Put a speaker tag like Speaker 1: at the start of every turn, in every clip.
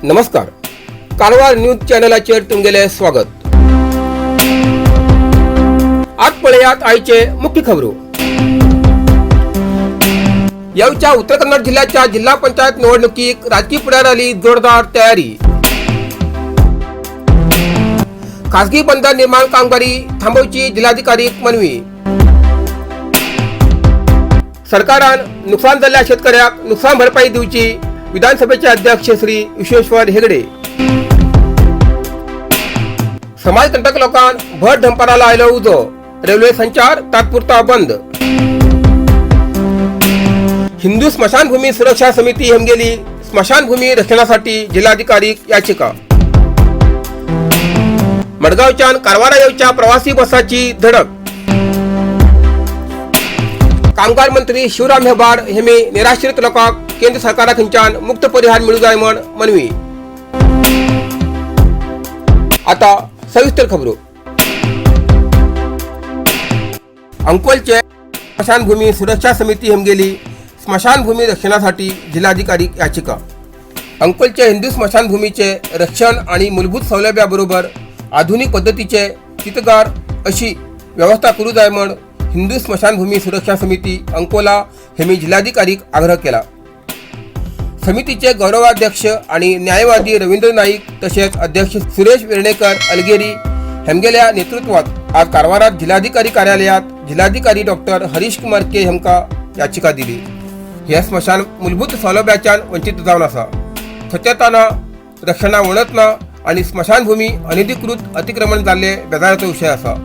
Speaker 1: नमस्कार, कारवार न्यूज चॅनलाचेर तुमगेले स्वागत. आज पळयात आयचे मुख्य खबरो. येवच्या उत्तर कन्नड जिल्ह्याच्या जिल्हा पंचायत निवडणुकीक राजकीय पुढाऱ्यांनी जोरदार तयारी. खासगी बंदर निर्माण कामगिरी थांबोवची जिल्हाधिकारी मनवी. सरकारान नुकसान जाल्ल्या शेतकऱ्याक नुकसान भरपाई दिवची, विधानसभेचे अध्यक्ष श्री विश्वेश्वर हेगडे. समाजकंटक लोकांक भर दंपाराला आयलो उजो, रेल्वे संचार तात्पुरता बंद. हिंदू स्मशानभूमी सुरक्षा समिती हेमगेली स्मशानभूमी रक्षणासाठी जिल्हाधिकारी याचिका. मडगावच्यान कारवारा येवच्या प्रवासी बसाची धडक. कामगार मंत्री शिवराम हेबार हेमी निराश्रित लोकांक केंद्र सरकारा खंयच्यान मुक्त परिहार मेळूं जाय म्हण मनवी. आता सविस्तर खबरो. अंकोलचे स्मशानभूमी सुरक्षा समिती हेमगेली स्मशानभूमी रक्षणासाठी जिल्हाधिकारी याचिका. अंकोलचे हिंदू स्मशानभूमीचे रक्षण आणि मूलभूत सौलभ्याबरोबर आधुनिक पद्धतीचे चितगार अशी व्यवस्था करू जाय म्हण हिंदू स्मशानभूमी सुरक्षा समिती अंकोला हेमी जिल्हाधिकारीक आग्रह केला. समितीचे गौरवाध्यक्ष आणि न्यायवादी रवींद्र नाईक तसेच अध्यक्ष सुरेश वेर्णेकर अलगेरी हेमगेल्या नेतृत्वात आज कारवारात जिल्हाधिकारी कार्यालयात जिल्हाधिकारी डॉक्टर हरीश कुमार के हेमका याचिका दिली. हे स्मशान मूलभूत सौलभ्याच्यान वंचित जावन आसा. स्वच्छता ना, रक्षणा वणत ना आणि स्मशानभूमी अनधिकृत अतिक्रमण जाल्ले बेजाराचो विशय आसा.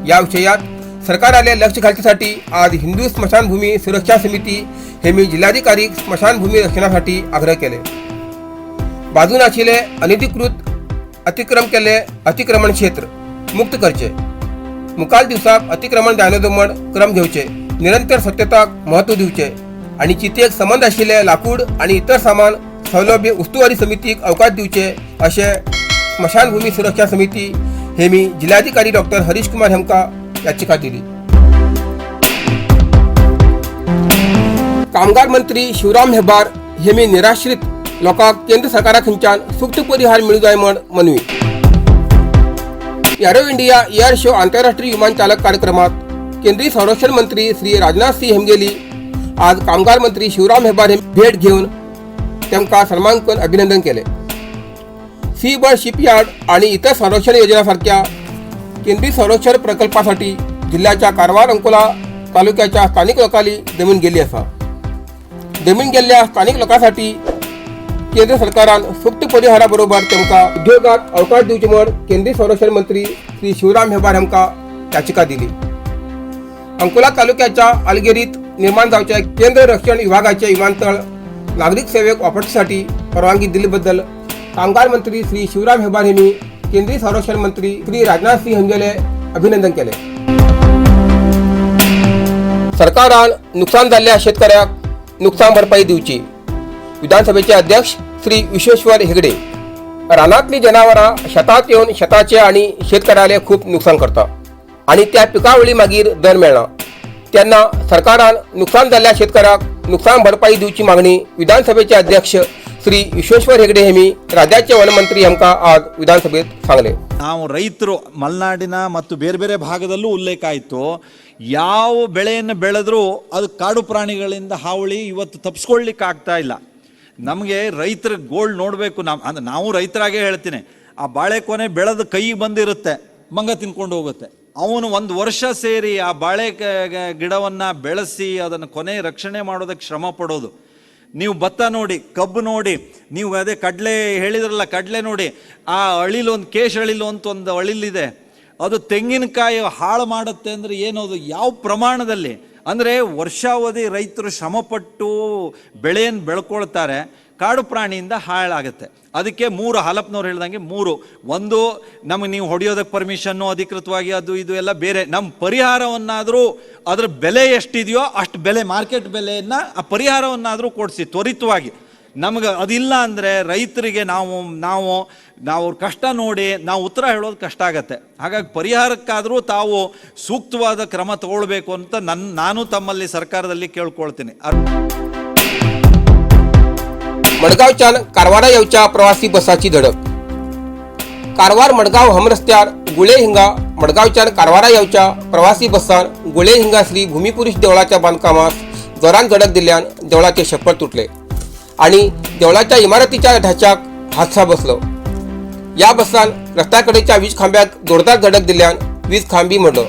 Speaker 1: या विशयात सरकाराले लक्ष घालच्यासाठी आज हिंदू स्मशानभूमी सुरक्षा समिती हे मी जिल्हाधिकारी स्मशानभूमी रक्षणासाठी आग्रह केले. बाजून आशिल्ले अनधिकृत अतिक्रम केल्ले अतिक्रमण क्षेत्र मुक्त करचे, मुखाल दिवसाक अतिक्रमण जायना म्हण क्रम घेवचे, निरंतर स्वच्छताक महत्व दिवचे आणि चितेक संबंद आशिल्ले लाकूड आणि इतर सामान सौलभ्य उस्तुवारी समितीक अवकाश दिवचे अशें स्मशानभूमी सुरक्षा समिती हे मी जिल्हाधिकारी डॉक्टर हरीश कुमार हेमका याचिका दिली. कामगार मंत्री शिवराम हेबार हे मी निराश्रित लोकांक केंद्र सरकारा खंयच्यान सुक्त परिहार मेळूं जाय म्हण मनवी. एरो इंडिया एअर शो आंतरराष्ट्रीय विमान चालक कार्यक्रमात केंद्रीय संरक्षण मंत्री श्री राजनाथ सिंह हेमगेली आज कामगार मंत्री शिवराम हेबार हे भेट घेवन तांकां सन्मान करून अभिनंदन केले. सी बर्ड शिपयार्ड आणि इतर संरक्षण योजना सारख्या केंद्रीय संरक्षण प्रकल्पासाठी जिल्ह्याच्या कारवार अंकोला तालुक्याच्या स्थानिक लोकांनी जमीन गेली आसा. जमीन गेल्ल्या स्थानिक लोकांसाठी केंद्र सरकारान सुक्त परिहाराबरोबर तांकां उद्योगात अवकाश दिवचे म्हण केंद्रीय संरक्षण मंत्री श्री शिवराम हेबार हांकां याचिका दिली. अंकोला तालुक्याच्या अलगेरीत निर्माण जावच्या केंद्र रक्षण विभागाचे विमानतळ नागरिक सेवेक वापरण्यासाठी परवानगी दिल्याबद्दल कामगार मंत्री श्री शिवराम हेबार यांनी केंद्रीय संरक्षण मंत्री श्री राजनाथ सिंह हांगेले अभिनंदन केले. सरकारान नुकसान जाल्ल्या शेतकऱ्याक नुकसान भरपाई दिवची, विधानसभेचे अध्यक्ष श्री विश्वेश्वर हेगडे. रानातली जनावरां शेतात येवन शेताचे आणि शेतकऱ्याले खूप नुकसान करता आणि त्या पिकावळी मागीर दर मेळना. तेन्ना सरकारान नुकसान जाल्ल्या शेतकऱ्याक नुकसान भरपाई दिवची मागणी विधानसभेचे अध्यक्ष श्री विश्वेश्वर हेगडे हेमी राज्याचे वनमंत्री हांकां आज विधानसभेत सांगले.
Speaker 2: ನಾವು ರೈತರು ಮಲೆನಾಡಿನ ಮತ್ತು ಬೇರೆ ಬೇರೆ ಭಾಗದಲ್ಲೂ ಉಲ್ಲೇಖ ಆಯಿತು. ಯಾವ ಬೆಳೆಯನ್ನು ಬೆಳೆದ್ರೂ ಅದು ಕಾಡು ಪ್ರಾಣಿಗಳಿಂದ ಹಾವಳಿ ಇವತ್ತು ತಪ್ಪಿಸ್ಕೊಳ್ಳಿಕ್ಕೆ ಆಗ್ತಾ ಇಲ್ಲ. ನಮಗೆ ರೈತರ ಗೋಳ್ ನೋಡಬೇಕು. ನಾವು ಅಂದ್ರೆ ನಾವು ರೈತರಾಗೇ ಹೇಳ್ತೀನಿ, ಆ ಬಾಳೆಕೊನೆ ಬೆಳೆದು ಕೈಗೆ ಬಂದಿರುತ್ತೆ, ಮಂಗ ತಿನ್ಕೊಂಡು ಹೋಗುತ್ತೆ. ಅವನು ಒಂದು ವರ್ಷ ಸೇರಿ ಆ ಬಾಳೆ ಗಿಡವನ್ನು ಬೆಳೆಸಿ ಅದನ್ನು ಕೊನೆ ರಕ್ಷಣೆ ಮಾಡೋದಕ್ಕೆ ಶ್ರಮ ಪಡೋದು. ನೀವು ಭತ್ತ ನೋಡಿ, ಕಬ್ಬು ನೋಡಿ, ನೀವು ಅದೇ ಕಡಲೆ ಹೇಳಿದ್ರಲ್ಲ, ಕಡಲೆ ನೋಡಿ, ಆ ಅಳಿಲು ಒಂದು ಕೇಶ್ ಅಳಿಲು ಅಂತ ಒಂದು ಅಳಿಲಿದೆ, ಅದು ತೆಂಗಿನಕಾಯಿ ಹಾಳು ಮಾಡುತ್ತೆ. ಅಂದರೆ ಏನದು ಯಾವ ಪ್ರಮಾಣದಲ್ಲಿ ಅಂದರೆ ವರ್ಷಾವಧಿ ರೈತರು ಶ್ರಮಪಟ್ಟು ಬೆಳೆಯನ್ನು ಬೆಳ್ಕೊಳ್ತಾರೆ, ಕಾಡು ಪ್ರಾಣಿಯಿಂದ ಹಾಳಾಗುತ್ತೆ. ಅದಕ್ಕೆ ಮೂರು ಹಾಲಪ್ಪನವ್ರು ಹೇಳ್ದಂಗೆ ಮೂರು, ಒಂದು ನಮಗೆ ನೀವು ಹೊಡೆಯೋದಕ್ಕೆ ಪರ್ಮಿಷನ್ನು ಅಧಿಕೃತವಾಗಿ ಅದು ಇದು ಎಲ್ಲ ಬೇರೆ, ನಮ್ಮ ಪರಿಹಾರವನ್ನಾದರೂ ಅದರ ಬೆಲೆ ಎಷ್ಟಿದೆಯೋ ಅಷ್ಟು ಬೆಲೆ ಮಾರ್ಕೆಟ್ ಬೆಲೆಯನ್ನು ಆ ಪರಿಹಾರವನ್ನಾದರೂ ಕೊಡಿಸಿ ತ್ವರಿತವಾಗಿ. ನಮಗೆ ಅದಿಲ್ಲ ಅಂದರೆ ರೈತರಿಗೆ ನಾವು ನಾವು ನಾವು ಅವ್ರ ಕಷ್ಟ ನೋಡಿ ನಾವು ಉತ್ತರ ಹೇಳೋದು ಕಷ್ಟ ಆಗತ್ತೆ. ಹಾಗಾಗಿ ಪರಿಹಾರಕ್ಕಾದರೂ ತಾವು ಸೂಕ್ತವಾದ ಕ್ರಮ ತಗೊಳ್ಬೇಕು ಅಂತ ನಾನು ತಮ್ಮಲ್ಲಿ ಸರ್ಕಾರದಲ್ಲಿ ಕೇಳ್ಕೊಳ್ತೀನಿ.
Speaker 1: मडगांवच्यान कारवारा येवच्या प्रवासी बसाची धडक. कारवार मडगांव हमरस्त्यार गुळे हिंगा मडगांवच्यान कारवारा येवच्या प्रवासी बसान गुळे हिंगा श्री भूमिपुरुष देवळाच्या बांधकामास जोरान धडक दिल्ल्यान देवळाचे छप्पर तुटले आणि देवळाच्या इमारतीच्या ढाच्याक हादसा बसलो. या बसान रस्त्याकडेच्या वीज खांब्याक जोरदार धडक दिल्ल्यान वीज खांबी मोडलो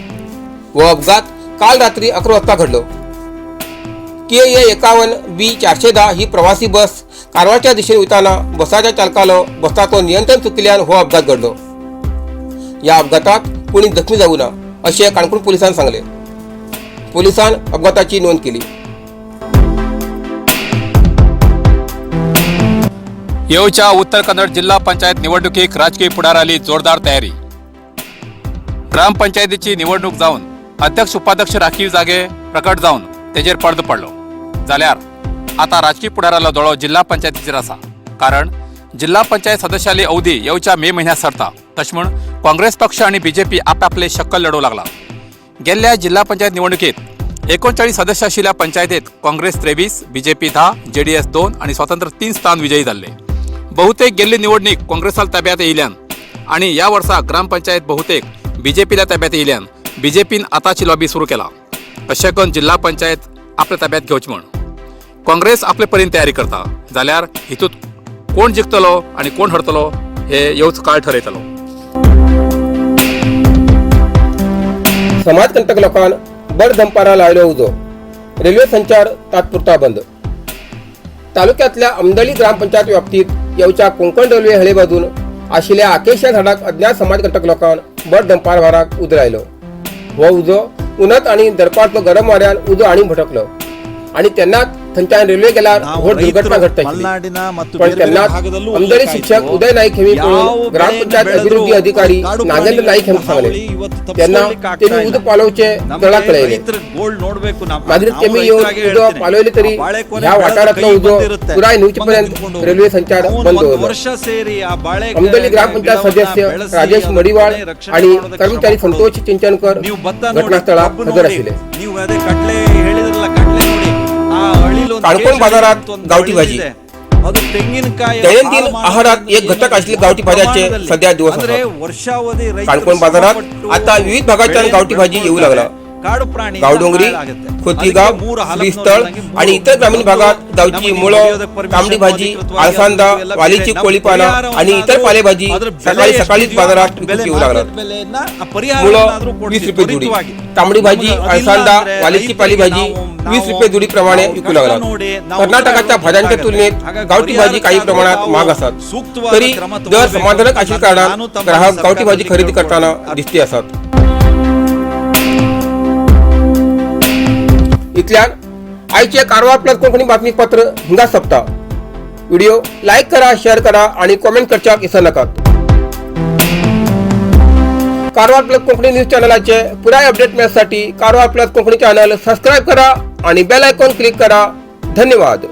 Speaker 1: व अपघात काल रात्री 11 वाजता घडलो. KA 51 B 410 ही प्रवासी बस कारवारच्या दिशेने वताना बसाच्या चालकालो बसाचो नियंत्रण चुकिल्ल्यान हो अपघात घडलो. या अपघातात कोणी जखमी जाऊ ना असे काणकोण पोलिसांनी सांगले. पोलिसांनी अपघाताची नोंद केली.
Speaker 3: येवच्या उत्तर कन्नड जिल्हा पंचायत निवडणुकीक राजकीय पुढाराली जोरदार तयारी. ग्रामपंचायतीची निवडणूक जावन अध्यक्ष उपाध्यक्ष राखीव जागे प्रकट जावन तेजेर पडदो पडलो जाल्यार आता राजकीय पुढारालो दोळो जिल्हा पंचायतीचेर आसा. कारण जिल्हा पंचायत सदस्याली अवधी येवच्या मे म्हयन्यात सरता. तशें म्हूण काँग्रेस पक्ष आनी बीजेपी आपआपले शक्कल लडोवंक लागला. गेल्ल्या जिल्हा पंचायत निवडणुकीत 39 सदस्य आशिल्ल्या पंचायतीत काँग्रेस 23, बीजेपी 10, जेडीएस 2 आनी स्वतंत्र 3 स्थान विजयी जाल्ले. बहुतेक गेल्ली निवडणूक काँग्रेसाल ताब्यात येयल्यान आनी ह्या वर्सा ग्रामपंचायत बहुतेक बीजेपीला ताब्यात येयल्यान बीजेपीन आताची लॉबी सुरू केला. अशें करून जिल्हा पंचायत आपल्या ताब्यात घेवची म्हूण काँग्रेस आपले परीन तयारी करता. जाल्यार हितूंत कोण जिखतलो आनी कोण हरतलो हे येवचो काळ ठरयतलो.
Speaker 1: समाजकंटक लोकांन बड दंपारा लायलो उजो, रेल्वे संचार तात्पुरता बंद. तालुक्यातल्या अमदळी ग्रामपंचायत व्याप्तीत येवच्या कोंकण रेल्वे हळे बाजून आशिल्ल्या आकेशा झाडाक अज्ञात समाजकंटक लोकांन बड दंपार भाराक उजो लायलो. हो उजो उन्हात आणि दरपारचो गरम वाऱ्यान उजो आणि भटकलो आणि तेन्नाच थंयच्यान रेल्वे गेल्यार
Speaker 2: ನಾವು
Speaker 1: व्हड दुर्घटना
Speaker 2: ರೈತರು
Speaker 1: घडता आशिल्ली.
Speaker 2: ಮಲೆನಾಡಿನ ಮತ್ತು
Speaker 1: पण
Speaker 2: ಬೇರೆ ಬೇರೆ
Speaker 1: त्यांनाच
Speaker 2: ಭಾಗದಲ್ಲೂ
Speaker 1: आमदारी
Speaker 2: ಉಲ್ಲೇಖ
Speaker 1: शिक्षक
Speaker 2: ಆಯ್ತು.
Speaker 1: उदय नाईक हेमी
Speaker 2: ಯಾವ
Speaker 1: पळोवन
Speaker 2: ಬೆಳೆಯನ್ನು
Speaker 1: ग्रामपंचायत
Speaker 2: ಬೆಳೆದ್ರು
Speaker 1: अभिवृद्धी अधिकारी
Speaker 2: ಕಾಡು
Speaker 1: नागेंद्र नाईक
Speaker 2: ಪ್ರಾಣಿಗಳಿಂದ
Speaker 1: हेंका सांगले
Speaker 2: ಹಾವಳಿ ಇವತ್ತು
Speaker 1: तेन्ना
Speaker 2: ತಪ್ಪಿಸ್ಕೊಳ್ಳಿಕ್ಕೆ ಆಗ್ತಾ
Speaker 1: तेमी
Speaker 2: ಇಲ್ಲ.
Speaker 1: उजो पालोवचे
Speaker 2: ನಮ್ಗೆ
Speaker 1: दळाक कळयले.
Speaker 2: ರೈತರ ಗೋಳ್ ನೋಡ್ಬೇಕು ನಾವು.
Speaker 1: मागीर
Speaker 2: ನಾವು
Speaker 1: तेमी येवन
Speaker 2: ರೈತರಾಗಿ
Speaker 1: उजो
Speaker 2: ಹೇಳ್ತೀನಿ.
Speaker 1: पालवले तरी
Speaker 2: ಆ ಬಾಳೆಕೊನೆ
Speaker 1: ह्या
Speaker 2: ಬೆಳೆದ
Speaker 1: वाठारांतलो
Speaker 2: ಕೈ
Speaker 1: उजो
Speaker 2: ಬಂದಿರುತ್ತೆ.
Speaker 1: पुराय न्हिवचे
Speaker 2: ಮಗ
Speaker 1: पर्यंत
Speaker 2: ತಿನ್ಕೊಂಡು
Speaker 1: रेल्वे संचार
Speaker 2: ಅವನು
Speaker 1: बंद
Speaker 2: ಒಂದು
Speaker 1: दवरलो.
Speaker 2: ವರ್ಷ ಸೇರಿ ಆ ಬಾಳೆ
Speaker 1: अमदली ग्रामपंचायत
Speaker 2: ಗಿಡವನ್ನ
Speaker 1: सदस्य
Speaker 2: ಬೆಳೆಸಿ
Speaker 1: राजेश
Speaker 2: ಅದರ
Speaker 1: मडिवाळ
Speaker 2: ಕೊನೆ ರಕ್ಷಣೆ
Speaker 1: आणि
Speaker 2: ಮಾಡೋದಕ್ಕೆ
Speaker 1: कर्मचारी
Speaker 2: ಶ್ರಮ
Speaker 1: संतोष
Speaker 2: ಪಡೋದು.
Speaker 1: चिंचणकर
Speaker 2: ನೀವು ಭತ್ತ ನೋಡಿ,
Speaker 1: घटनास्थळाक
Speaker 2: ಕಬ್ಬು
Speaker 1: हजर
Speaker 2: ನೋಡಿ,
Speaker 1: आशिल्ले.
Speaker 2: ನೀವು ಅದೇ ಕಡ್ಲೆ ಹೇಳಿದ್ರಲ್ಲ, ಕಡ್ಲೆ ನೋಡಿ, ಆ ಅಳಿಲು ಒಂದು
Speaker 1: काणकोण
Speaker 2: ಕೇಸರಿ
Speaker 1: बाजारात
Speaker 2: ಅಂತ ಒಂದು
Speaker 1: गावठी
Speaker 2: ಅಳಿಲು
Speaker 1: भाजी.
Speaker 2: ಇದೆ. ಅದು ತೆಂಗಿನಕಾಯಿ
Speaker 1: दैनंदिन
Speaker 2: ಹಾಳು ಮಾಡೋದ್ರಿಂದ
Speaker 1: आहारात एक घटक असलेली गावठी भाज्याचे
Speaker 2: ಪ್ರಮಾಣದಲ್ಲಿ.
Speaker 1: सध्या दिवस
Speaker 2: ಅಂದ್ರೆ
Speaker 1: आसात.
Speaker 2: ವರ್ಷಾವಧಿ ರೈತರು
Speaker 1: काणकोण बाजारात
Speaker 2: ಶ್ರಮಪಟ್ಟು
Speaker 1: आता विविध भागाच्यान
Speaker 2: ಬೆಳೆ
Speaker 1: गावठी भाजी येऊ लागला.
Speaker 2: ಕಾಡು ಪ್ರಾಣಿ
Speaker 1: गावडोंगरी, खोतीगाव, श्रीस्थळ आणि इतर ग्रामीण भागात गावची मुळो, तांबडी भाजी, आळसांदा, वालीची कोळीपाना आणि इतर पालेभाजी सकाळी सकाळीच बाजारात विकूक येऊ लागलात. मुळो 20 रुपये जुडी, तांबडी भाजी, अळसांदा, वालीची पालेभाजी 20 रुपये जुडी प्रमाणे विकू लागलात. कर्नाटकाच्या भाज्यांच्या तुलनेत गावठी भाजी काही प्रमाणात महाग आसात तरी दर समाधानक आशिल्ल्या कारणान ग्राहक गावठी भाजी खरेदी करताना दिसती आसात. इतल्यान आयचे कारवार प्लस कोंकणी बातमीपत्र हिंगा सोंपता. व्हिडिओ लायक करा, शेअर करा आणि कॉमेंट करच्याक विसर नाकात. कारवार प्लस कोंकणी न्यूज चॅनलाचे पुराय अपडेट मेळसाठी Karwar plus Konkani channel subscribe करा आणि बेल आयकॉन क्लिक करा. धन्यवाद.